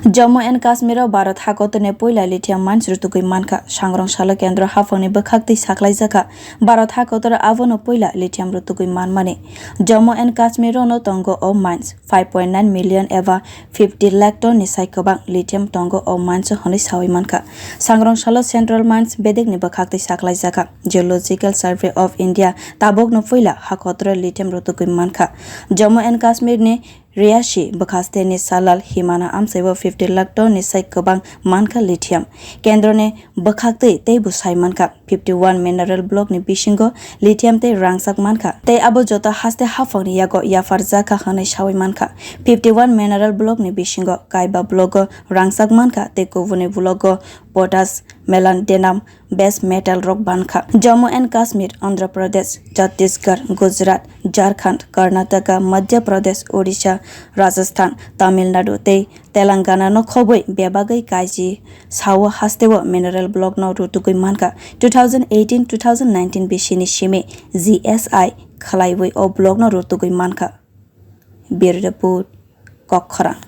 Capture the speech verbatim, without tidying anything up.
Jammu and Kashmir o Bharat hakotorni puila lithium mines rutugwi mankha. Sangrong salo kendro haphangni bwkhaktwi saklaijakha Bharat hakotoro abono puila lithium rutugwi manmani. Jammu and Kashmir o no tongo o mines, five point nine million eba fifty lakh ton ni sai kwbang lithium tongo o mines o hwnwi sawi mankha. Sangrong salo Central Mines bedekni bwkhaktwi saklaijakha. Geological Survey of India tabukno puila hakotoro lithium rutugwi mankha. Jammu and Kashmir ni Riashi bwkhasteni Salal himana amchaibo fifty lakh ton ni sai kwbang mankha lithium. Kendroni bwkhaktwi teibo sai mankha, fifty one mineral block ni bisingo lithium tei rangchak mankha, tei abo joto haste haphangni yago yapharjakha hwnwi sawi mankha. Fifty one mineral block ni bisingo kaiba block o rangchak mankha tei kubuni block o potash, molybdenum, base metal rok bankha. Jammu and Kashmir, Andhra Pradesh, Chhattisgarh, Gujarat, Jharkhand, Karnataka, Madhya Pradesh, Odisha, Rajasthan, Tamil Nadu tei Telangana no khobwi bebagwi kaiji sao hasteo mineral block no rutugwi mankha. Two thousand eighteen two thousand nineteen bisini simi G S I khwlaiwi o block no rutugwi mankha. Bureau Report, Kokkhorang.